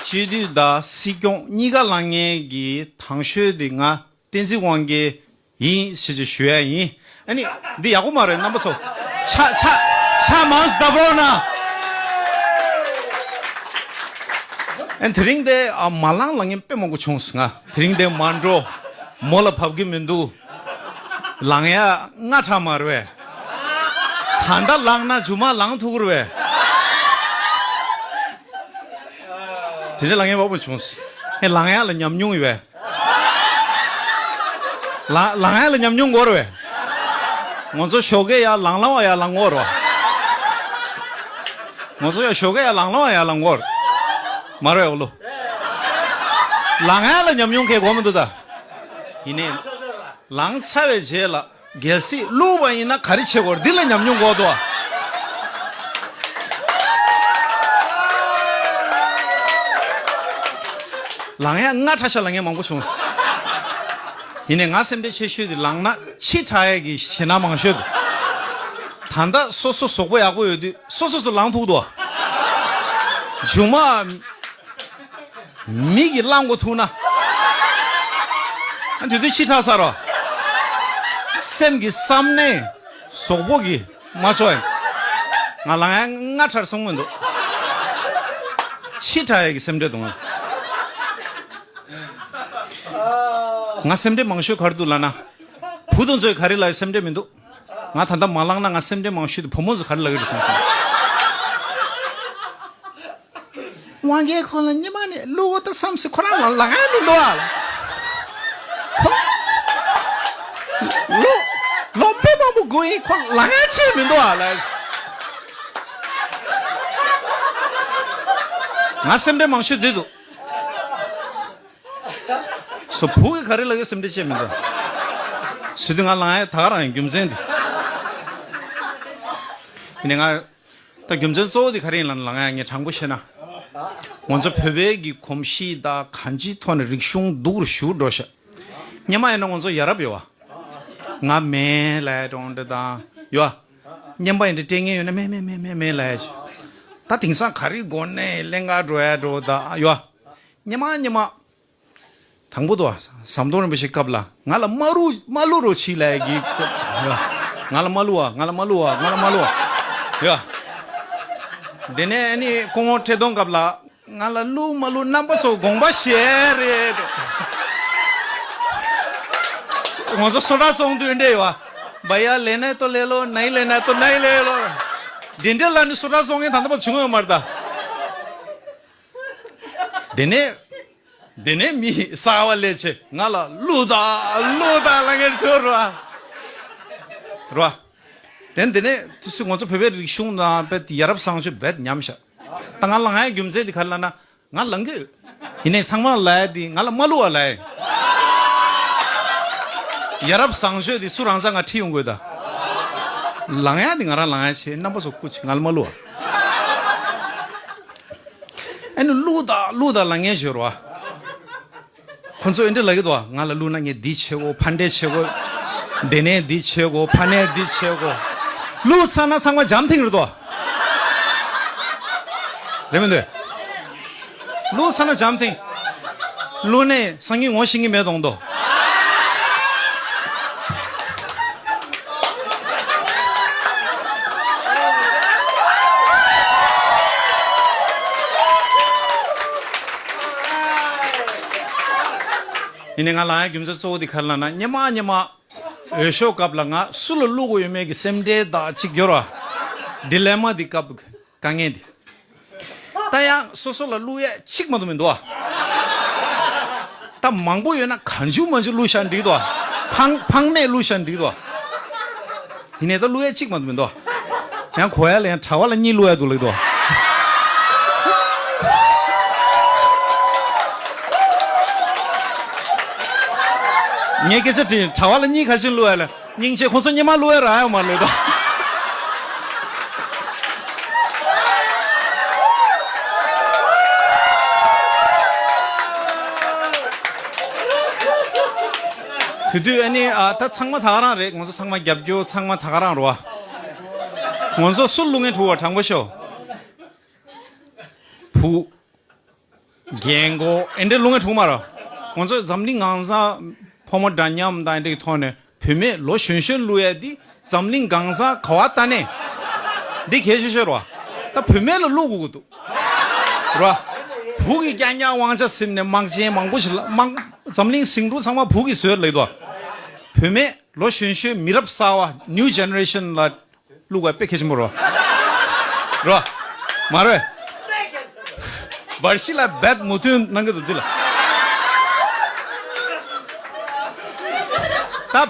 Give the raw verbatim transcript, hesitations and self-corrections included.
སྤྱི་འཐུས་དང་སྲིད་སྐྱོང་གཉིས་ཀ་ལངས་མཁན་གྱི་དང་ཤོས་དེ་ང་བསྟན་འཛིན་དབང་རྒྱལ་ཡིན་ཞེས་ཞུ་ཡ་ཡིན། ཨ་ནི་འདི་ཡག་པོ་མ་རེད་རྣམ་པ་ཚོ། ཆ་ཆ་ཆ་མང་སུ་བརྡབ་རོགས་གནང་། ཨ་ནི་དེ་རིང་དེ་ཨ་མ་ལངས་ལངས་མཁན་དཔེ་མང་པོ་བྱུང་སོང་། ང་དེ་རིང་དེ་མ་འགྲོ། མོ་ལ་བབ་ཀྱི་མི་འདུག་ལངས་ཡ་སྔ་དྲགས་མ་རེད་པས། ད་ལྟ་ལངས་ན་མཇུག་མ་ལངས་ཐུབ་ཀྱི་རེད་པས། དེ་འདྲ་ལངས་མཁན་མང་པོ་བྱུང་སོང་། ཨེ་ལངས་ཡ་ལ་ཉམས་མྱོང་ཡོད་པས། ལ་ལངས་ཡ་ལ་ཉམས་མྱོང་དགོས་རེད་པས། ང་ཚོ་ཞོགས་ཀས་ཡར་ལངས་ལངས་པ་ཡར་ལངས་དགོས་རེད་པ། ང་ཚོ་ཡར་ཞོགས་ཀས་ཡར་ལངས་ལངས་པ་ཡར་ལངས་དགོས་རེད། མ་རེད་འོ་ལོ། ལངས་ཡ་ལ་ཉམས་མྱོང་གང་ཡང་དགོས་མི་འདུག་ད། ཡིན་ནའི། ལངས་ཚར་བའི་རྗེས་ལ་གལ་སྲིད་བླུགས་པ་ཡིན་ན་ག་རེ་བྱེད་དགོས་རེད། འདི་ལ་ཉམས་མྱོང་དགོས་འདུག་ལངས་ཡ་སྔ་དྲགས་ཤག་ལངས་མཁན་མང་པོ་བྱུང་། ཡིན་ནའི་ང་སེམས་ཁྲལ་ཆེ་ཤོས་དེ་ལངས་ན་ཕྱི་དྲགས་ཡ་གི་ཞེད་སྣང་མང་ཤོས་དེ། ད་ལྟ་སོ་སོ་གཟུགས་པོ་ཡག་པོ་ཡོད་དུས་སོ་སོ་སོ་ལངས་ཐུབ་འདུག་མཇུག་མ། མི་གིས་བླངས་དགོས་ཐུག་ན། ཨ་དེ་དུས་ཕྱི་དྲགས་ས་རོ། སེམས་ཀྱི་བསམ་ནས་གཟུགས་པོ་གིས་མ་ཆོག་ཡིན། ང་ལངས་ཡ་སྔ་དྲགས་སོང་མི་འདུག་ཕྱི་དྲགས་ཡ་གི་སེམས་ཁྲལ་འདུག་ང་སེམས་ཁྲལ་མང་ཤོས་ག་རེ་འདུག་ལབ་ན། བུ་དང་ཚོས་ག་རེ་ལབ་ཡ་སེམས་ཁྲལ་མི་འདུག་ང་ད་ལྟ་མ་ལངས་ན་ང་སེམས་ཁྲལ་མང་ཤོས་དེ་བུ་མོ་ཚོས་ག་རེ་ལབ་ཀྱི་རེད་བསམ་སོང་། དབང་རྒྱལ་ཁོང་ལ་ཉི་མ་ནས་བླུག་འོ་ད་བསམ་སྲིད། ཁོ་རང་ལ་ལངས་ཡ་མི་འདུག་ཨ། ཁོ་ལོ་ལོ་དཔེ་མང་པོ་སྒུག་ཡིན། ཁོ་ལངས་ཡ་ཆེད་མི་འདུག་ཨ་ལ། ང་སེམས་ཁྲལ་མང་ཤོས་འདི་འདུག་སོ་བུ་གི་ག་རེ་ལབ་ཀྱི་སེམས་ཁྲལ་བྱེད་མི་འདུག་སོ་དུས་ང་ལངས་ཡ་ད་ག་རང་ཡིན་རྒྱུ་མཚན་འདི། ཡིན་ནའི་ང་ད་རྒྱུ་མཚན་གཙོ་བོ་དེ་ག་རེ་ཡིན་ལབ་ན་ལངས་ཡ་ངས་དྲང་པོ་བཤད་ན། ང་ཚོ་བོད་པའི་གི་གོམས་གཤིས་དང་གང་ཅིའི་ཐོག་ནས་རིག་གཞུང་སྡུག་རུ་ཞུགས་འགྲོ་ཤག་སྔོན་མ་ཡིན་ན་ང་ཚོ་ཡ་རབས་ཡོད་པ། ང་མེད་ལབ་ཡ་འགྲོ་འདྲ་དང་ཡོད་པ། སྔོན་མ་ཡིན་འདྲ་སྤྲད་མཁན་ཡོད་ན་མེད་མེད་མེད་མེད་མེད་ལབ་ཡ་ཞིག་ད་དེང་སང་ག་རེ་དགོས་ནའི་ཀླན་ཀ་འགྲོ་ཡ་འགྲོ་དང་ཡོད་པ། སྔོན་མ་སྔོན་མ། དང་པོ་དུ་ཟམ་གདོང་རིན་པོ་ཆེ་སྐབས་ལ་ང་ལ་མ་བླུག་མ་བླུག་རོགས་བྱེད་ལབ་ཡ་གི། ང་ལ་མ་བླུག་ཨ། ང་ལ་མ་བླུག་ཨ། ང་ལ་མ་བླུག་ཨ། ཡ། དེ་ནས་ཨ་ནི་སྐུ་ངོ་ཁྲི་སྟོང་སྐབས་ལ་ང་ལ་བླུག་མ་བླུག་རྣམ་པ་ཚོ་དགོངས་པ་བཞེས་རེད། ང་ཚོ་བཟོ་གྲྭ་བཙོང་དུས་འདྲ་ཡོད་པ། भैया लेना है तो ले लो, नहीं लेना है तो नहीं ले लो། དེ་འདྲ་ལབ་ནས་བཟོ་གྲྭ་བཙོང་མཁན་ད་ལྟ་བར་བྱུང་ཡོད་མ་རེད་ད། དེ་ནས། དེ་ནས་མི་གསར་པ་སླེབས་བྱས་ང་ལ་བླུག་དང་བླུག་དང་ལབ་མཁན་བྱུང་རོ། རོ། དེ་དེ་ནས་དུས་སུ་ང་ཚོ་བོད་པའི་རིག་གཞུང་དང་དཔེ་ཡ་རབས་བཟང་སྤྱོད་རྦད་ཉམས་ཤག་ད་ང་ལངས་ཡ་རྒྱུ་མཚན་དེ་ག་རེ་ལབ་ན་ང་ལངས་ཀྱི་ཡོད། ཡིན་ནའི་ཚང་མ་ལབ་ཡ་དེ་ང་ལ་མ་བླུག་པ་ལབ་ཡ། ཡ་རབས་བཟང་སྤྱོད་དེ་སུ་རང་ཚ་ང་ཁྲིད་ཡོང་དགོས་ད། ལངས་ཡ་དེ་ང་རང་ལངས་ཡ་བྱས་རྣམ་པ་ཚོ་སྐུ་མཁྱེན་ང་ལ་མ་བླུག་པ། ཨ་ནི་བླུག་དང་བླུག་དང་ལབ་མཁན་ཞིག་ཡོད་རེད་པ། ཁོ་ཚོས་འདི་འདྲ་ལབ་ཀྱི་འདུག་ང་ལ་བླུག་ན་ངས་འདི་བྱེད་དགོས། ཕར་འདྲེ་བྱེད་དགོས། དེ་ནས་འདི་བྱེད་དགོས། ཕར་ནས་འདི་བྱེད་དགོས། བླུགས་ཚར་ན་ཚང་མ་འཇམ་ཐིང་རེད་དོ། རེད་མི་འདུག་བླུགས་ཚར་ན་འཇམ་ཐིང་། བླུགས་ནས་སང་ཉིན་ངོ་ཤེས་ཀྱི་མེད་དོང་དོ། ཡིན་ནའི་ང་ལངས་ཡ་རྒྱུ་མཚན་གཙོ་བོ་དེ་ག་རེ་ལབ་ན་སྔོན་མ་སྔོན་མ་འོས་ཤོག་སྐབས་ལ་ང་སུ་ལ་བླུག་དགོས་ཡོད་མེད་ཀྱི་སེམས་ཁྲལ་དང་གཅིག་གྱུར་བ། ཌི་ལེ་མ་འདི་སྐབས་དཀའ་ངལ་འདི། ད་ཡང་སོ་སོ་ལ་བླུག་ཡ་གཅིག་མ་གཏོགས་མི་འདུག་བ། ད་མང་པོ་ཡོད་ན་གང་བྱུང་མང་བྱུང་བླུག་བཞག་འགྲིག་འདུག་བ། ཕངས་ཕངས་མེད་བླུག་བཞག་འགྲིག་འདུག་བ། ཡིན་ནའི་ད་བླུག་ཡ་གཅིག་མ་གཏོགས་མི་འདུག་བ། ཡང་གོ་ཡ་ལ་ཡང་གྲྭ་པ་ལ་གཉིས་བླུག་ཡ་འདུག་ལབ་འདུག་བ། ངས་སྐད་ཆ་དྲིས། གྲྭ་པ་ལ་གཉིས་ག་བྱས་བླུག་ཡ་ལ། སྙིང་རྗེ། ཁོང་ཚོ་སྔོན་མ་བླུག་ཡ་རག་ཡོད་མ་རེད་དོ། དེ་དུས་ཨ་ནི་ཨ་ད་ཚང་མ་ད་ག་རང་རེད། ང་ཚོ་ཚང་མ་རྒྱབ་སྐྱོར་ཚང་མ་ད་ག་རང་རེད་བ། ང་ཚོ་སུ་བླུག་མཁན་འདུག་བ། དྲང་པོ་ཤོད། བུ། རྒན་གོག་ཨེ་འདྲའི་ལུང་ངེ་ཐུག་མ་རོ། ང་ཚོ་འཛམ་གླིང་གང་ས་ཕོ་མོ་འདྲ་མཉམ་དང་ཨེ་འདྲའི་ཐོག་ནས་བུད་མེད་ལོ་གཞོན་གཞོན་བླུག་ཡ་འདི་འཛམ་གླིང་གང་ས་ག་བ་ལྟ་ནས་འདི་གལ་ཆེ་ཤོས་རོ། ད་བུད་མེད་ལ་བླུག་དགོས་ཀྱི་འདུག་རོ། བུ་གི་རྐྱང་རྐྱང་དབང་ཆ་ཟིན་ནས་དམག་ཆེན་མང་པོ་ཞིག་ལ་དམག་འཛམ་གླིང་ཟིང་འཁྲུག་ཚང་མ་བུ་གི་བཟོས་ལེགས་དོ། བུད་མེད་ལོ་གཞོན་གཞོན་མི་རབས་གསར་བ་new generation ལ་བླུག་པ་དཔེ་གལ་ཆེན་པོ་རོ། རོ། མ་རོ། བར་ཤི་ལ་རྦད་མོས་མཐུན་གནང་གི་འདུག་འདི་ལ། ད།